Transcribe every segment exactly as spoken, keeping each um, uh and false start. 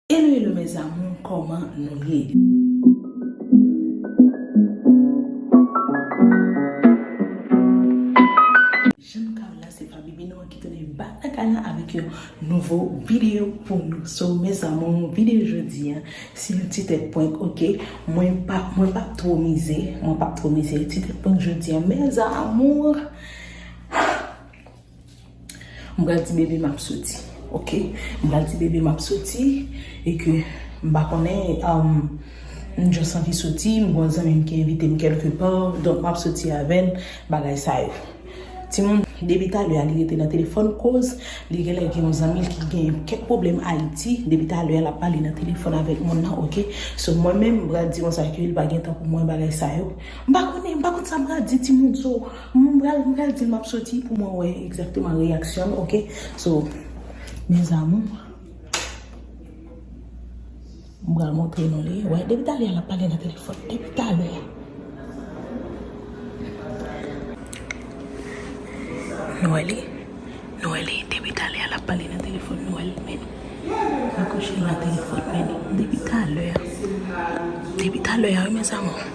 Hello, hello, mes amours, kòman nou ye? Jan nou ka wè la, se Faby Bino ki tounen back nan kay la avèk yon nouvo videyo pou nou. So, mes amours, videyo jodi a, se yon ti tèt prank, ok? Mwen pa, mwen pa two mize, mwen pa two mize. Ti tèt prank jodi a, mes amours. M pral di bebe m ap soti, ok? M pral di bebe m ap soti, e ke m pa konnen, um, m just anvi soti, m gon zanmi m ki envite m kèlke pa, donk m ap soti avè l, bagay sa yo. Timoun, depi talè a li rete nan telefòn, koz li genlè gen yon zanmi l ki gen kèk pwoblèm Ayiti, depi talè a l ap pale nan telefòn avèk moun nan, ok? So, mwen menm, m pral di konsa ke li pa gen tan pou mwen, bagay sa yo. M pa konnen, m pa konn sa m pral di timoun, so, m pral, m pral di l m ap soti pou mwen wè egzakteman reyaksyon l, ok? So, mes amours, m pral montre nou li. Wè, depi talè a l ap pale nan telefòn. Depi talè a. Nou wè li? Nou wè li? Depi talè a l ap pale nan telefòn. Nou wè li? Men li kouche nan telefòn. Men depi talè a. Depi talè a, wi, mes amours.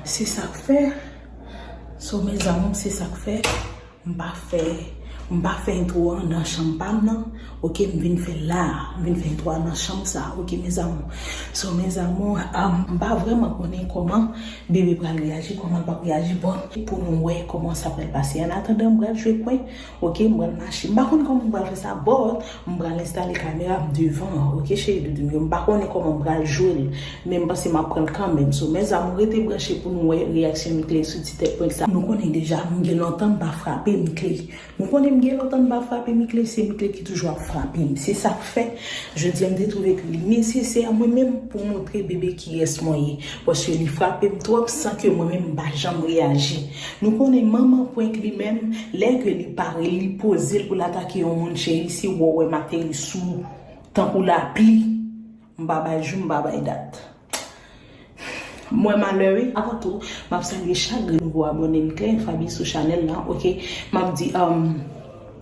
Se sa k fè. So, mes amours, se sa k fè. M pa fè, m pa fè entwo an nan chanm pa m nan. Ok, m vin fè l la, m vin fè entwo an nan chanm sa, ok, mes amours. So, mes amours, um, m pa vrèman konnen kòman bebe pral reyaji, kòman l pap reyaji, bon, pou nou wè kòman sa pral pase. An atandan, m pral jwe kwen, ok, m pral mache. M pa konn kòman m pral fè sa, but m pral enstale kamera m devan an, ok, cheri doudou m yo. M pa konnen kòman m pral jwe l, men m panse m ap pran l kanmenm. So, mes amours, rete branche pou nou wè reyaksyon Mickley sou ti tèt prank sa. Nou konnen deja, m gen lontan m pa frape Mickley. Nou konnen m gen lontan m pa frape Mickley, se Mickley ki toujou ap frape m. Se sa k fè, jodi a m te twouve ke li nesesè mwen menm pou montre bebe kiyès mwen ye. Paske li frape m twòp san ke mwen menm m pa janm reyaji. Nou konnen manman prank li menm, lè ke li pare, li poze l pou l atake yon moun, cheri, se wè w wè m ateri sou ou tankou lapli. M pa bay jou, m pa bay dat. Mwen malè wi. Avan tou, m ap salye chak grenn nouvo abòne Mickley Faby sou chanèl la, ok? M ap di, um,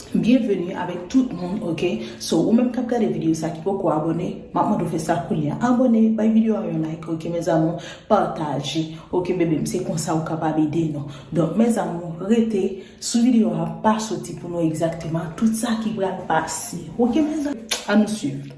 byenveni avèk tout moun, ok? So, ou menm k ap gade videyo sa ki poko abòne, m ap mande w fè sa kounye a. Abòne, bay videyo a yon like, ok, mes amours? Pataje, ok, bebe m, se konsa ou kapab ede nou. Donk, mes amours, rete sou videyo a, pa soti pou nou egzakteman tout sa ki pral pase. Ok, mes amours? Ann nou swiv.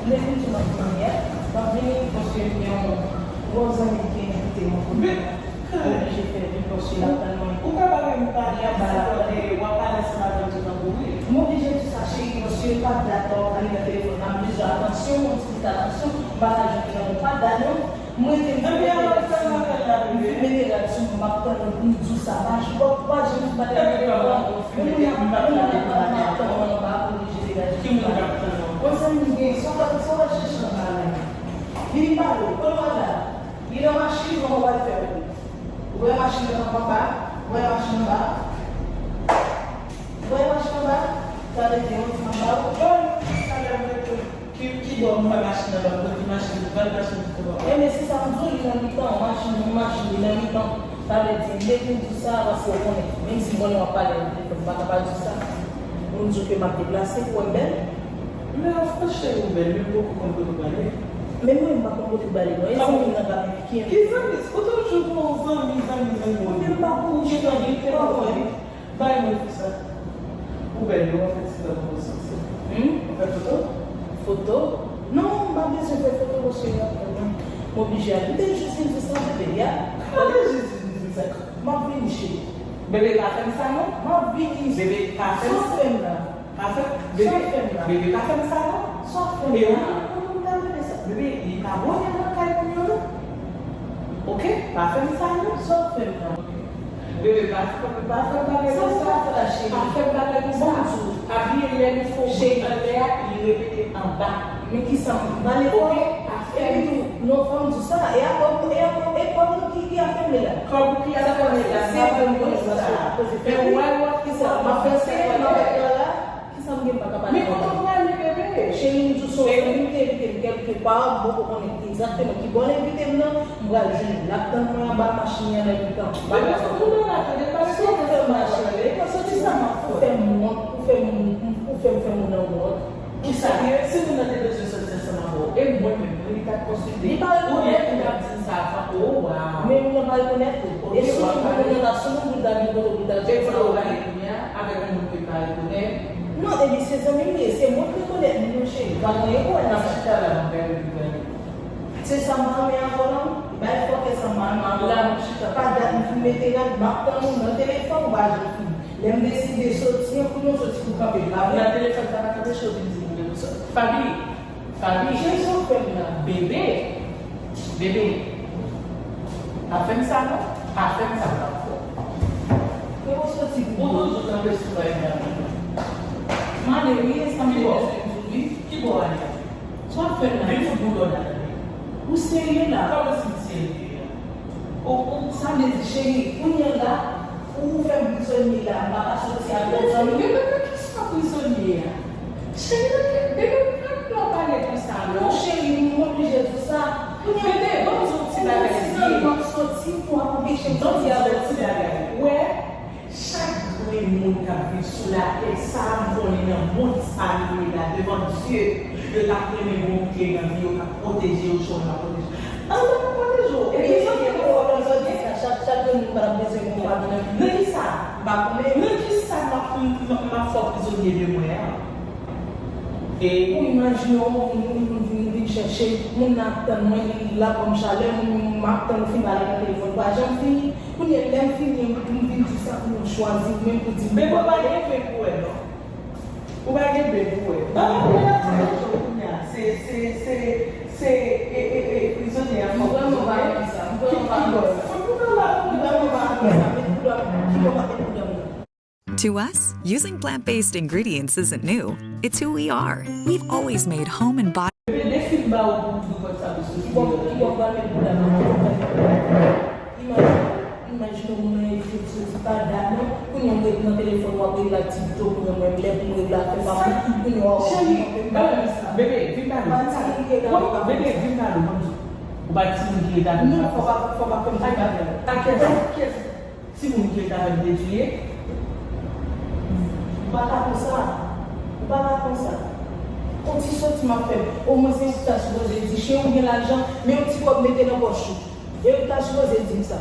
Depi m sou lòt mannyè, m ap vini paske m gen yon gwo zanmi ki envite mwen pou vin. Oblije fè vin paske l ap tann mwen. Ou ka pa menm pale anba la, tande, w ap pale ansanm avè m tout tankou wi. M oblije di sa, cheri, paske pa t dat w ap pale nan telefòn nan, m bezwen atansyon, yon ti bout atansyon, m pa ka jwenn li nan bon pa t dat non. M rete, m rete, m mete rad sou mwen, m ap tann ou pou m di w sa, pa, w ap, w ap janm di bagay nan telefòn. Yon moun ap, yon moun ap, ap tann mwen anba, oblije degaje. Ki moun k ap tann ou? Yon zanmi m gen, se w k ap, se w k ap chèche anba la. Vini m pale w, kote w al la? Li nan machin, kòman w pral fè w? Ou wè machin nan anba? Ou wè machin anba? Ou wè machin anba? Talè gen yon ti anba w. Bon, talè m rete. Ki, ki bò m wè machin nan, m ap pran ti machin, m pran machin ki twò. Enben, se sa m di w, li nan mitan machin nan. Machin li nan mitan. Sa vle di, m te vin di w sa paske w konnen, menm si m konnen w ap pale nan telefòn, m pa ka pa di w sa. Pou m di w ke m ap deplase, pou w wè m bèl. Men an fwa cheri, ou bèl, men m poko konn kote w prale. Men mwen, m pa konn kote w prale, non. E zanmi m nan ka enplike m. Ki zanmi? Ou toujou gon zanmi, zanmi, zanmi. Mwen menm pa konn ou gen zanmi, ou pa konnen. Bay mwen fè sa. Ou bèl wi, w ap fè ti tan pou w sanse. Hmm? W ap fè foto? Foto? Non, m pa bezwen fè foto paske y ap pran mwen. M oblije ale. M te jis vin di sa, bebe, ya. Kòman w te jis vin di sa? M ap vini, cheri. Bebe, pa fè m sa non. M ap vini. Bebe, pa fè m sa. Sa w fè m la? Pa fè, bebe, bebe, pa fè m sa non. Sa w fè m la? Bebe, li pa bonè nan kay moun yo non. Oke, pa fè m sa non. Sa w fè m la? Bebe, pa fè, pa fè m bagay konsa. Sa w fè m la, cheri? Pa fè m bagay konsa. Bon, pa bliye lè nou fè yon bri anlè a, li repete anba. Men kisa m pale fò? Oke, pa fè m. Epi tou, non, fò m di w sa, e apre, e apre, e kòb ou ki, ki ap fèmen la? Kòb ou ki ap fèmen la? Se vre, m konnen sa. Men wè, wè, kisa m ap fè, m ap fè la? Kisa m gen m pa ka pale? Men kote w prale, bebe? Cheri, m di w se yon zanmi m te envite m kèlke pa, m poko konnen egzakteman ki bò l envite m nan, m pral jwenn l, l ap tann mwen anba machin li an nan mitan. Bebe, fòk ou nan la, tande, pa sòti nan machin. E pa sòti sa m ap fè. Ou fè m wont, ou fè m, ou fè m fè moun nan wont. Kisa? Si moun nan te bezwen sòti ansanm avè w, e mwen menm, wi, li t ap konsilte. Li pa rekonèt ou. Ou t ap di m sa avan. O, waw. Men moun nan pa rekonèt ou. E si moun nan ta sou moun pou l ta vin kote w pou l ta di w sa, ou pa rekonèt. Avèk yon moun ke l pa rekonèt. Non, epi se zanmi m li ye, se mwen k rekonèt moun nan, cheri. Pa gen anyen pou wè nan sa. N ap chita la, m ap gade pou gade. Se sa m pa renmen avè w la, wi. Bay fòkè sa m pa renmen avè w la. La, m ap chita. Pa dat m fin mete rad, m ap tann ou nan telefòn, ou pa janm fin. Lè m deside soti an, pou nou soti pou kanpe, m pa vle. Nan telefòn, sa pa t anpeche w vin di m ou gen pou sòti. Faby, Faby. Cheri, sa w fè m la? Bebe. Bebe. Pa fè m sa non. Pa fè m sa, m ap fè w. Ke w soti pou ou toujou kanpe sou kay m la. M ale wi, e sa m te bezwen di w wi. Ki bò w ale a? Sa w ap fè m la? Vin fout boulò la, tande. Ou serye la? Kòman si m serye a? O, o, sa vle di, cheri, kounye a la, ou fè m prizonye la, m pa ka soti avè w zanmi. Bebe, nan kisa prizonye a? Cheri, nan ki, bebe, pa pale konsa non. Non, cheri, m oblije di w sa. Bebe, ban m di w ti bagay byen. M ap soti, ou ap anpeche m soti avè w ti bagay. Wè, chak grenn moun k ap viv sou latè sa a, m konnen nan mond sa nou ye la, devan Dye, yo t ap renmen gen yon kle nan vi yo k ap pwoteje yo, jan yo t ap pwoteje. Ann, ann pwoteje w. Epi, epi, epi, epi, epi, chak, chak grenn moun pa t ap bezwen gen yon fami nan vi. Nan kisa? M pa konnen. Nan kisa m ap, m, m, m ap fè w prizonye de mwen an? E ou imajine w, moun, moun, moun vin, vin chèche, moun nan ap tann mwen, li, l ap ban m chalè, moun, m ap tann ou fin pale nan telefòn, ou pa janm fini. Kounye a, lè m fini, m, m vin di sa pou nou chwazi, ou menm pou di m. Men bon, pa gen fen pou wè, non. Ou pa gen bebe pou wè. Ban m ap pale ak sa toujou kounye a. Se, se, se, se, e, e, e, prizonye a fòk. M vrèman pa renmen sa. M vrèman pa renmen sa. Fòk nou nan la pou nou. M vrèman pa renmen sa. Met koulè, ki bò m ap met koulè m nan? To us, using plant-based ingredients isn't new. It's who we are. We've always made home and body Bebe, defi m ba ou pou w ouvri pòt sa pou soti deyò. Ki bò, ki bò m pral met koulè m nan? Ki bò m pral met koulè m nan? Imajine w, imajine w, moun nan evite m soti pa dat non. Kounye a m ret nan telefòn, w ap regle ak ti pito pou mwen, mwen lè pou m regle afè pa m. Kounye a w ap. Cheri, bebe, vin pale, vin pale. Bebe, vin pale, ban m di w. Ou pa timoun ki ret avè m. Non, fò pa, fò pa fè m di bagay. A kiyès, kiyès timoun ki ret avè m te di w ye? Ou pa ka konsa. Ou pa ka konsa. On ti soti m ap fè. Omwen se ou ki ta sipoze di, cheri, ou gen lajan, men yon ti kòb mete nan pòch ou. E ou ta sipoze di m sa.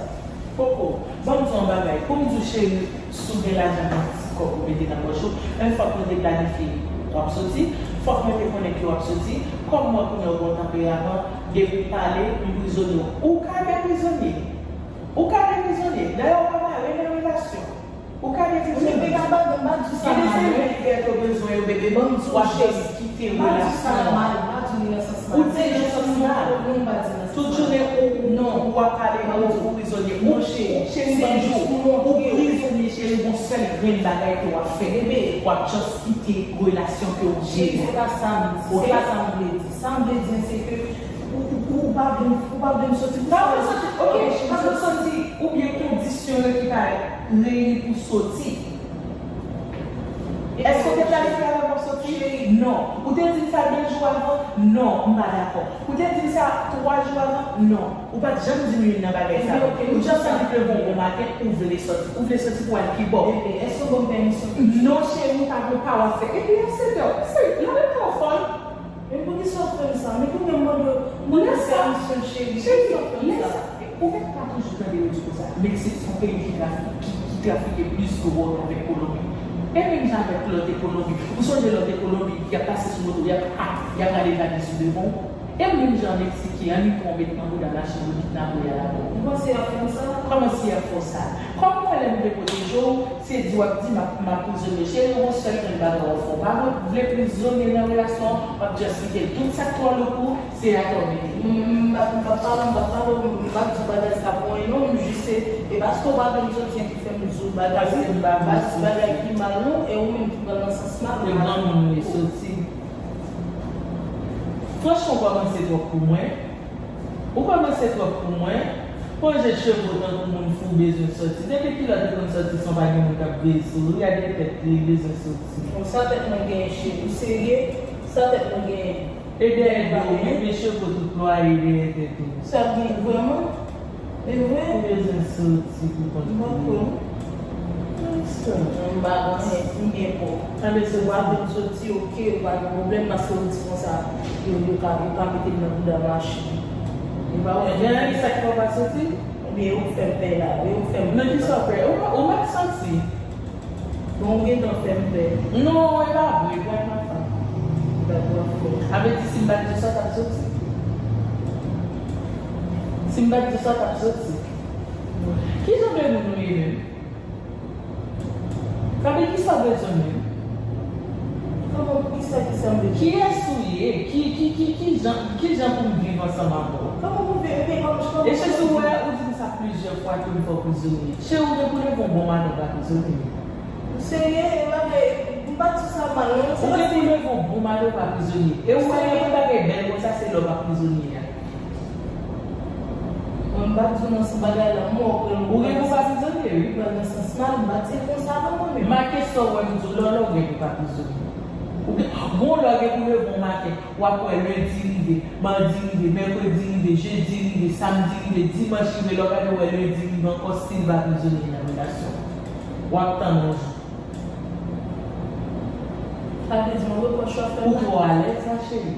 Poko. Ban m di w yon bagay. Pou m di w, cheri, si w gen lajan, gen ti kòb ou mete nan pòch ou, men fòk nou te planifye w ap soti, fòk mwen te konnen ke w ap soti. Kòm mwen konnen w gen yon tanperaman, depi w pale, m prizonye w. Ou ka gen prizonye. Ou ka gen prizonye. Dayè, w pa mare nan relasyon. Ou ka gen prizonye. Bebe, pa, pa, pa di sa mal. Gen de zanmi ki gen to bezwen yo, bebe. Ban m di w, cheri. Kite relasyon an. Ou di nan sans mal. Tout jounen ou, ou ap pale ou, ou prizonye. Monchè, cheri, ban m di w, ou prizonye, cheri, gon sèl grenn bagay ke w ap fè. W ap just kite relasyon ke w genyen. Se pa sa m di, se pa sa m vle di. Sa m vle di an se ke ou, ou, ou, ou pa vle, ou pa vle m soti pou sa. Pa vle soti, ok, pa vle soti. Oubyen kondisyon yo ki parèt reyini pou soti. Èske w te planifye avè m w ap soti? Non. Ou te di m sa de jou avan? Non, m pa dakò. Ou te di m sa twa jou avan? Non. Ou pa t janm di m youn nan bagay sa yo. Ou just annik leve yon bon maten, ou vle sòti. Ou vle sòti pou al kibò? Bebe, èske w ban m pèmisyon? Non, cheri, ou pa gen pa w ap fè. Epi a sèt è, sèt è, la menm pa w fòl. Men poukisa w fè m sa? Men kounye a m mande w, m mande w pèmisyon, cheri. Poukisa w fè m sa? Ou mèt pa toujou tande yo di konsa, Meksik se yon peyi ki trafik, ki, ki trafike plis dwòg avèk Kolonbi. E menm jan avèk lòt ekonomi. Ou sonje lòt ekonomi ki ap pase sou moto, y ap, y ap rale valiz sou devan w? E menm jan Meksik ki annik pran w met nan bouda machin, yo kidnape w, y al avè w. Ou panse y ap fè w sa? Kòman si y ap fè w sa? Kòm mwen lè m vle pwoteje w, se di w ap di m ap, m ap prizonye. Cheri, yon sèl grenn bagay w ap fè w. Pa vle prizonye nan relasyon an, w ap just kite l. Tout sa k twò lou pou ou, se atò w mete. M, m p ap, m p ap pale, m p ap pale, m p ap di w bagay sa pou anyen non, m jis se, e paske w pa vle m soti an ki fè m di w bagay, m pa di bagay ki mal non, e ou menm ki pran l nan sans mal. E granmoun wi, soti. Franchman, w kòmanse twòp pou mwen. Ou kòmanse twòp pou mwen. Pran jèt cheve w tankou moun fou bezwen sòti. Depi kilè w te konn sòti san pa gen moun k ap veye sou ou? Gade tèt li, li bezwen soti. Bon, sa tèt mwen genyen, cheri? Ou serye? Sa tèt mwen genyen? E dèyè do w, wi, men cheve w tout plwaye dèyè tèt ou. Sa gen vrèman? E vre? Ou bezwen soti pou kont ou. M pa kwè, non. Sa. M pa gen anyen, m byen pwòp. Sa vle di ou pa vle m soti, oke, ou pa gen pwoblèm, paske ou di konsa, yo, yo ka, yo ka mete m nan bouda machin. E pa ou. Ebyen, e sa k fè w pa soti? Ebyen, ou k fè m pè la, e ou k fè m. Nan kisa w pè? Ou, ou mèt santi. Bon, ou gentan fè m pè. Non, e pa vre, pran nan fanm. Dakò, frè. Sa vle di si m pa t di w sa, w t ap soti? Si m pa t di w sa, w t ap soti? Ki jan de moun ou ye menm? Sa vle di sa w bezwen menm? Kòman, poukisa, kisa m bezwen? Kiyès ou ye? Ki, ki, ki, ki jan, ki jan pou m viv ansanm avè w? Kòman pou viv? Ebyen, kòman, kòman. E se si w wè, ou di m sa plizyè fwa ke m fè w prizonye. Cheri, ou gen pou leve yon bon maten w pa prizonye. Ou serye? E bagay, m pa di sa mal, non. Ou gen pou leve yon bon maten w pa prizonye. E ou wè lè yon bagay bèl konsa, se lè w pa prizonye a. Mwen, m pa di w nan sans bagay la, m wè w pran l. Ou gen pou pa prizonye, wi. Pran l nan sans mal, m pa di l konsa non, mwen menm. Make sa w wè m di w, lè w lè w gen pou pa prizonye. Ou gen, gon lè w gen pou leve yon maten, w ap wè lendi rive, madi rive, mèkredi rive, jedi rive, samdi rive, dimanch rive, lè w gade w wè lendi rive ankò, still pa prizonye nan relasyon. W ap tann yon jou. Sa vle di yon repwòch w ap fè m la? Ou twò alèz la, cheri.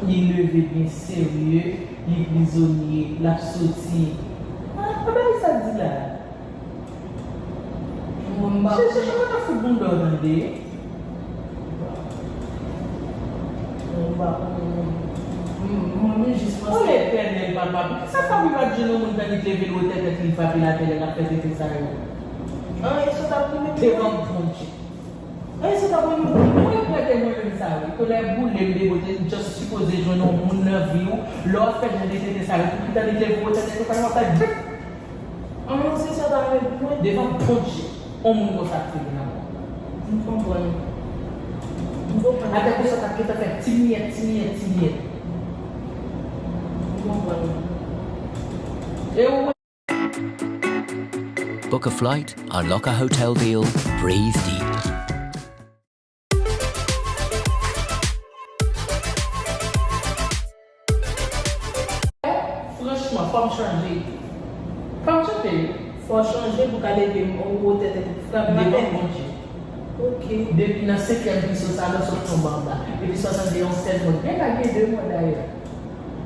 Li leve byen serye, li prizonye, l ap soti. Ah, pa bagay sa di la. Mwen, m pa. Chèche, chèche, mwen ta fout bounda w tande. Mwen, m pa. Mwen, mwen, mwen jis panse. O Letènèl, papa, poukisa Faby pa t jwenn yon moun tande k leve l wotè tèt li, l frape l atè lè l ap fè tenten sa yo? Anyen sòt ap rive pou mwen. Devan Bondye. Anyen sòt ap rive pou mwen. Mwen regrèt mwen menm sa, wi. Kolè boule m, debote, m just sipoze jwenn yon moun nan vi w. Lè w ap fè jan de tenten sa yo, pou ki tande k leve w wotè tèt ou, fè yon fè bip! Anyen sòt ap rive pou mwen. Devan Bondye, yon moun konsa ap fini avè w. M konprann. M konprann. Atè konsa t ap gentan fè ti miyèt, ti miyèt, ti miyèt. M konprann. E ou Book a flight, unlock a hotel deal, breathe deep. Franchman, fò m chanje. Fò m chanje. Fò w chanje pou ka leve m wotè tèt ou, frape m atè. Devan Bondye. Ok. Depi nan senkyèm pis ou sa, lè w sot tonbe anba. Epi sa w tande yon sèl mò. Gen la gen de mò dayè.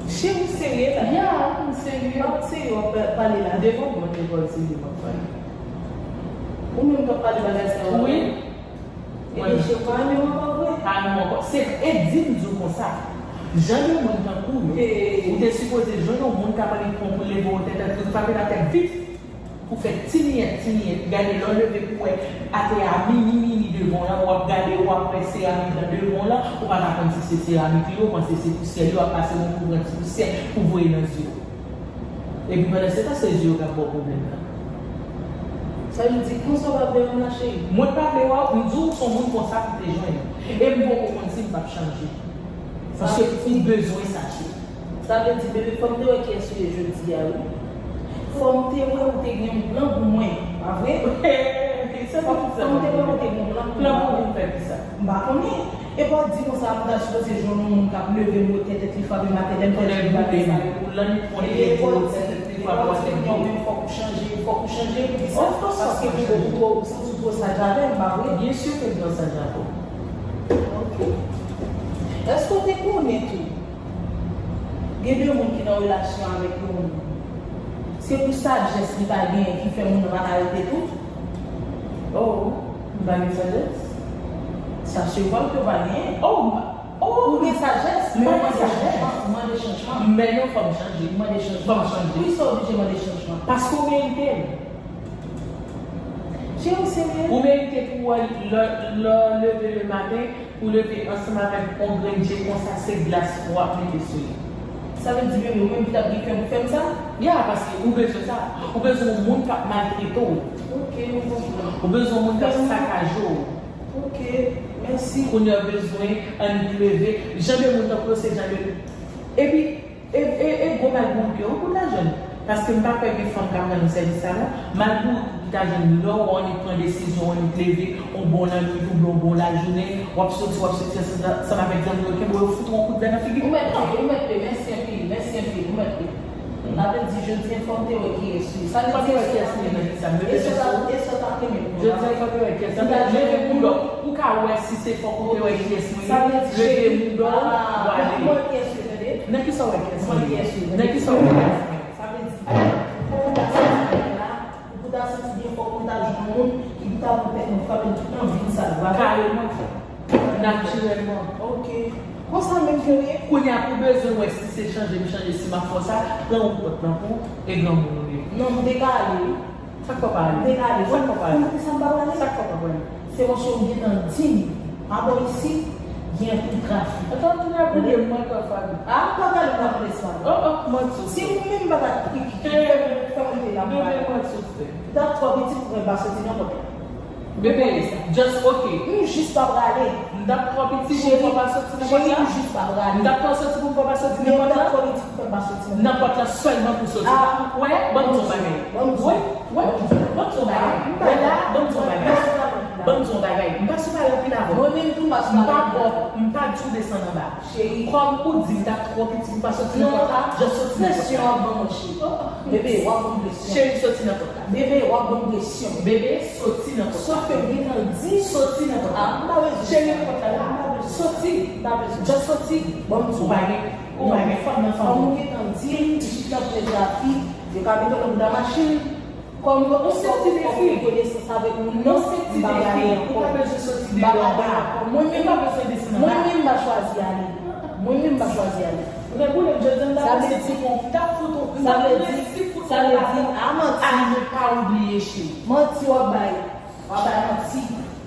Cheri, ou serye la? Ya, m serye. Pa w serye w ap pale la. Devan Bondye, pa w serye w ap pale. Ou menm k ap pale bagay sa yo. Wi. Ebyen, cheri, ou pa renmen m ankò vre? Pa renmen w ankò. Se, e di m di w konsa. Jan de moun tankou w yo, ou te sipoze jwenn yon moun k ap annik pran pou leve w tèt, tèt, frape l atè vit. Pou fè ti miyèt, ti miyèt, gade lè w leve pou wè atè a mini, mini devan w la, w ap gade, w ap wè seramik lan devan w la, ou pa ka konn si se seramik li ye, ou panse se pousyè li, w ap pase yon kou pran ti pousyè pou voye nan zye w. Epi pandan se tan, se zye w k ap ba w pwoblèm nan. Sa vle di, konsa w pa vle wè m la, cheri? Mwen pa vle wè w, m di w se yon moun konsa pou te jwenn. E m poko konn si m p ap chanje. Paske ou bezwen sa, cheri. Sa vle di, bebe, fò m te wè kiyès ou ye jodi a, wi. Fò m te wè ou te gen yon plan pou mwen, pa vre? Fòk ou fè plan pou li. Plan pou li fè ki sa? M pa konnen. E pa w di konsa, m ta sipoze jwenn yon moun k ap leve m, wote tèt li, frape m atè, lè m fè ti bagay sa yo. Ou lannik pran li, wote tèt li, frape w atè. Non, men fòk ou chanje, fòk ou chanje pou di sa. Paske ou, ou, ou santi w twò saj avè m, pa vre? Byen si ke m twò saj avè w. Ok. Èske w te konnen tou? Gen de moun ki nan relasyon avèk yon moun. Se pou sajès li pa genyen ki fè moun nan pa ka rete tou. Oh, m pa gen sajès? Sa se vòl ke w pa genyen. Oh, m pa, oh, ou gen sajès, men w mande chanjman, ou mande chanjman. Men non, fò m chanje. Ou mande chanjman. Fò m chanje. Poukisa w oblije mande chanjman? Paske w merite l. Cheri, w serye? Ou merite pou w wè lè, lè w leve le maten, ou leve ansanm avèk yon grenn je konsa, se glas w ap mete sou li. Sa vle di, bebe, ou menm ki t ap gen kè pou fè m sa? Ya, paske ou bezwen sa. Ou bezwen yon moun k ap maltrete w. Ok, m konprann. Ou bezwen yon moun k ap sakaje w. Ok, mèsi. Kounye a w bezwen annik leve. Jan de moun tankou yo, se jan de. Epi, E, e, e gwo malbourik yo, wi, pou ta jwenn. Paske m pa kwè gen fanm k ap rann nou sèvis sa, non. Malbourik ou pou ta jwenn lè w annik pran desizyon, w annik leve, yon bon lannwit oubyen yon bon lajounen, w ap soti, w ap soti ansanm, ansanm avèk zanmi w, kenbe w, yo fout ou yon kout zè nan figi. Ou mèt peye, ou mèt peye, mèsi anpil, mèsi anpil, ou mèt peye. Sa vle di, jodi a, fò m te wè kiyès li. Sa vle di, e sòt ap renmen m. E sòt ap, e sòt ap renmen m. Jodi a, fò m te wè kiyès li. Leve pou lòt. Ou ka wè si se fòk ou te wè kiyès mwen ye. Leve mouda w, w ale. Nan kisa w wè kiyès mwen ye? Nan kisa w wè kiyès mwen ye? Sa vle di, pou w ta santi byen la, pou w ta santi byen, fòk mwen ta jwenn yon moun ki pou ta pran tèt mwen, frape l tout nan vid sa yo. Kareman. Natirèlman. Ok. Konsa menm ke w ye? Kounye a, pou w bezwen wè si se chanje m chanje, si m ap fè w sa, pran yon pòt nan kou e granmoun ou ye. Non, m te ka ale wi. Sa k fè w pa ale? M te ka ale. Sa k fè w pa ale? Ou konn poukisa m pa prale? Sa k fè w pa prale? Se paske ou gentan di m, pa bò isit, gen anpil trafik. Atann, ou tounen ap goumen mwen ankò, Faby. A, m pa prale, m pa prale, Faby. Oh, oh, manti w fè. Si ou menm pa ta ki, ki, ki fè m, fè m rete la, m pa prale. Bebe, manti w fè. Dat twò piti pou mwen pa soti nan pòt la. Bebe, just ok. M jis pa prale. M dat twò piti pou mwen pa soti nan pòt la. Cheri, m jis pa prale. M dat twò soti pou mwen pa soti nan pòt la. M dat twò piti pou mwen pa soti nan pòt la. Nan pòt la sèlman pou soti. Wè, ban m di w yon bagay. Wè, wè, ban m di w yon bagay. Wè la, ban m di w yon bagay. Ban m di w yon bagay. M pa sou pale anpil avè w. Mwen menm tou, m pa sou pale anpil avè w. M pa di w desann anba. Cheri. Kòm ou di m dat twò piti pou m pa soti nan pòt la, just soti nan pòt la. Presyon w ap ban mwen, cheri. Bebe, w ap ban m presyon. Cheri, soti nan pòt la. Bebe, w ap ban m presyon. Bebe, soti nan pòt la. Sòf ke m gentan di. Soti nan pòt la. A, m pa bezwen. Cheri, pòt la la. M pa bezwen. Soti. M pa bezwen. Just soti. Ban m di w. Ou pa gen, ou pa gen fanm nan fanm ou. Kòm ou gentan di m, pitit lan plen trafik, yo ka mete w nan bouda machin. Kòm ou se ti defi. Konesans avèk moun nan, ou se ti defi. Ou pa bezwen soti deyò la. Mwen menm, ou pa bezwen desann anba. Mwen menm m pa chwazi ale. Mwen menm m pa chwazi ale. Ou te boule m jodi a, m t ap resi pou w, m t ap fout ou, m t ap resi fout ou. Sa vle di, a, manti. A, nou pa oubliye, cheri. Manti w ap bay. W ap bay manti.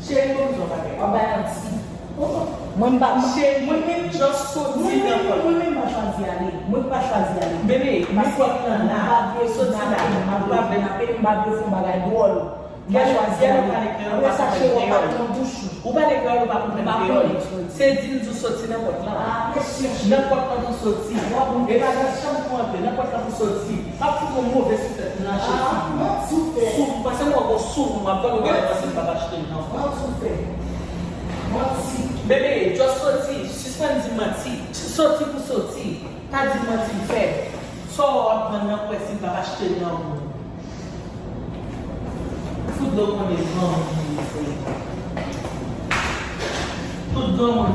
Cheri, mwen bezwen w pa fè. W ap bay manti. Mwen m pa, cheri, mwen menm, just soti nan pòt la. Mwen menm pa chwazi ale. Mwen pa chwazi ale. Bebe, men pòt lan la. Soti la. M pa vle kidnape, m pa vle fè yon bagay dwòl. M pa chwazi ale. Apre sa, cheri, w ap pale nan bouch ou. Ou pale kreyòl, ou pa konprann kreyòl. Se di m di w soti nan pòt lan. Nan pòt lan pou soti. E pa nan chanm pou antre, nan pòt lan pou soti. M ap fout yon move souflèt nan je figi w. Manti w fè. Sou, m panse m wè w gon soumou, m ap gade w gade panse m p ap achte l nan fwa. Manti w fè. Manti. Bebe, just soti, sispann di manti. Soti pou soti. Pa di manti m fè. Sa w ap vann nan kwè si m p ap achte l nan ou. Fout dlo konnen granmoun li ye. Tout granmoun.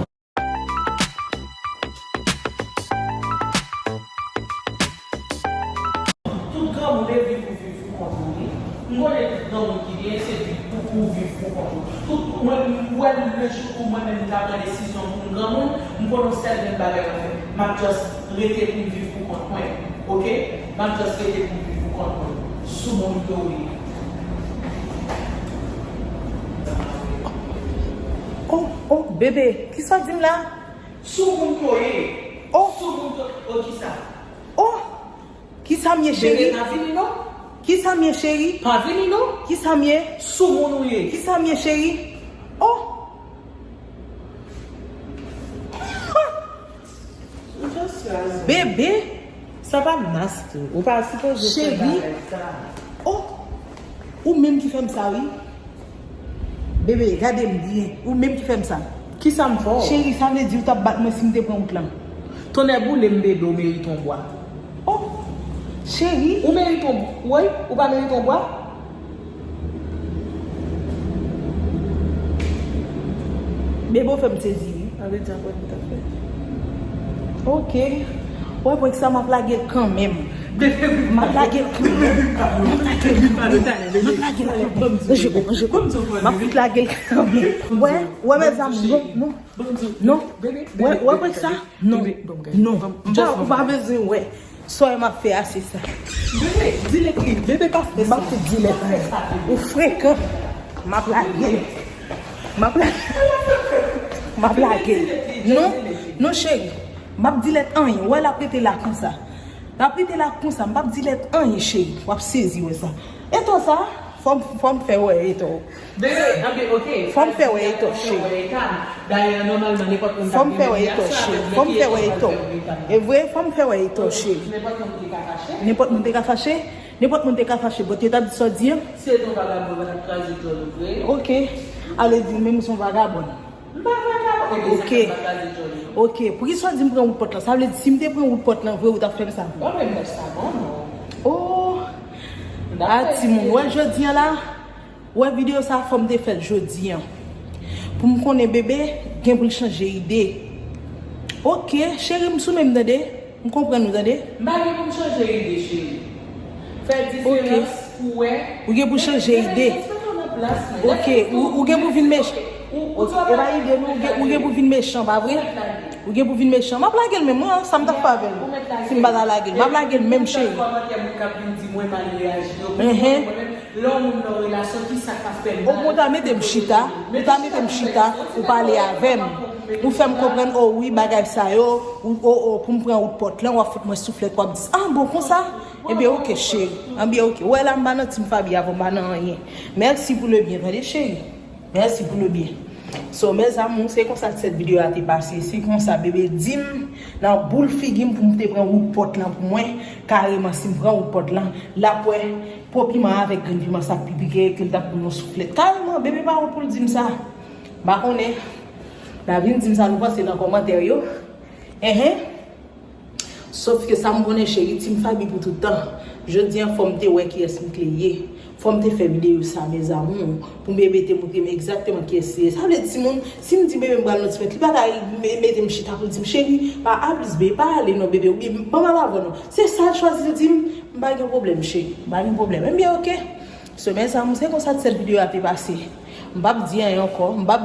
Tout granmoun e viv ou viv pou kont ou wi. M konnen tout granmoun ki gen se viv pou ou viv pou kont ou. Tout mwen, m wè le jou pou mwen menm m ta pran desizyon pou m granmoun, m konnen yon sèl grenn bagay m ap fè. M ap just rete pou m viv pou kont mwen. Ok? M ap just rete pou m viv pou kont mwen. Soumoun ke w ye. Oh, oh, bebe, kisa w di m la? Soumoun ke w ye. Oh. Soumoun ke w, oh, kisa? Oh. Kisa m ye, cheri? Bebe, pa vini non. Kisa m ye, cheri? Pa vini non. Kisa m ye? Soumoun ou ye. Kisa m ye, cheri? Oh! Bebe, sa pa nice tou. Ou pa sipoze fè bagay sa. Oh! Ou menm ki fè m sa, wi. Bebe, gade m byen. Ou menm ki fè m sa. Kisa m fè w? Cheri, sa vle di ou t ap bat mwen si m te pran wout lan. Tonnè boule m, bebe, ou merite yon bwa. Oh, cheri. Ou merite yon, woy, ou pa merite yon bwa? Bebe, ou fè m sezi, wi. Sa vle di ankò m t ap fè. Ok. Wè, prank sa, m ap lage l kanmenm. M ap lage l kanmenm. M ap lage l kanmenm. M ap lage l kanmenm. Manje kou, manje kou. M ap fout lage l kanmenm. Wè, wè, mezanmi, non, non. Non. Wè, wè, prank sa. Non. Non. Dja, ou pa bezwen wè. Sa w m ap fè a, se sa. Bebe, di l ekri. Bebe pa fè sa. M ap fout di l ekri. Ou frekan. M ap lage l. M ap la-, m ap lage l. Non, non, cheri. M ap di lèt anyen. Wè, l ap rete la konsa. L ap rete la konsa. M p ap di lèt anyen, cheri. W ap sezi wè sa. Eto sa, fò m, fò m fè wè eto. Bebe, anbe, ok. Fò m fè wè eto, cheri. Dayè, nòmalman, nenpòt moun k ap gen medyasyon avèk mwen ki eto pral fè wè eto. E vre, fò m fè wè eto, cheri. Nenpòt moun te ka fache. Nenpòt moun te ka fache. Nenpòt moun te ka fache, but yo t ap di sa w di an. Si w te yon vagabon, yo pa t ap kraze djòl ou vre. Ok. Ale di menm si w vagabon. M pa vagabon, ebyen sa fè m pa kraze djòl ou. Ok. Poukisa w di m pran wout pòt lan? Sa vle di si m te pran wout pòt lan vre, ou t ap fè m sa vre? Bon, men m sa bon, non. Oh. A timoun, wè jodi an la, wè videyo sa fò m te fè l jodi an. Pou m konnen bebe gen pou l chanje ide. Ok, cheri, m sou men m tande. M konprann ou tande. M pa gen pou m chanje ide, cheri. Fè diferans pou wè. Ou gen pou chanje ide. Ok, ou, ou gen pou vin mechan. Ou, ou, e pa ide nou, ou gen, ou gen pou vin mechan, pa vre? Ou gen pou vin mechan. M ap lage l menm, mwen, sa m t ap fè avè l. Si m pa ta lage l, m ap lage l menm, cheri. Kòmantè moun k ap vin di mwen mal reyaji yo. Pou mwen menm, lè yon moun nan relasyon, kisa k ap fè l mal? Ou ta mete m chita, ou ta mete m chita, ou pale avè m. Ou fè m konprann, o wi, bagay sa yo, ou, o, o, pou m pran wout pòt lan, w ap fout mwen souflèt, w ap di, ah, bon, konsa? Ebyen, ok, cheri. Ebyen, ok. Ou wè la, m pa nan team Faby avè w, m pa nan anyen. Merci pour le bien, tande, cheri. Merci pour le bien. So, mes amours, se konsa ti sèt videyo a te pase. Se konsa, bebe di m, nan boul figi m pou m te pran wout pòt lan pou mwen. Kareman, si m pran wout pòt lan, l ap wè po piman avèk grenn piman sa k pi pike, ke l t ap pran yon souflèt. Kareman, bebe pa wont pou l di m sa. M pa konnen. N a vin di m sa nou panse nan kòmantè yo. Enhen. Sof ke sa m konnen, cheri, team Faby pou tout tan. Jodi an, fò m te wè kiyès m te ye. Fò m te fè videyo sa, mes amours, pou bebe te montre m egzakteman kiyès li ye. Sa vle di, timoun, si m di bebe m pral nan ti fèt, li pa ka me-, mete m chita pou l di m, cheri, pa a plis be, pa ale non, bebe, oubyen ban m al avè w non. Se sa l chwazi l di m, m pa gen pwoblèm, cheri, m pa gen pwoblèm. Ebyen, ok. So, mes amours, se konsa ti sèt videyo a te pase. M p ap di anyen ankò, m p ap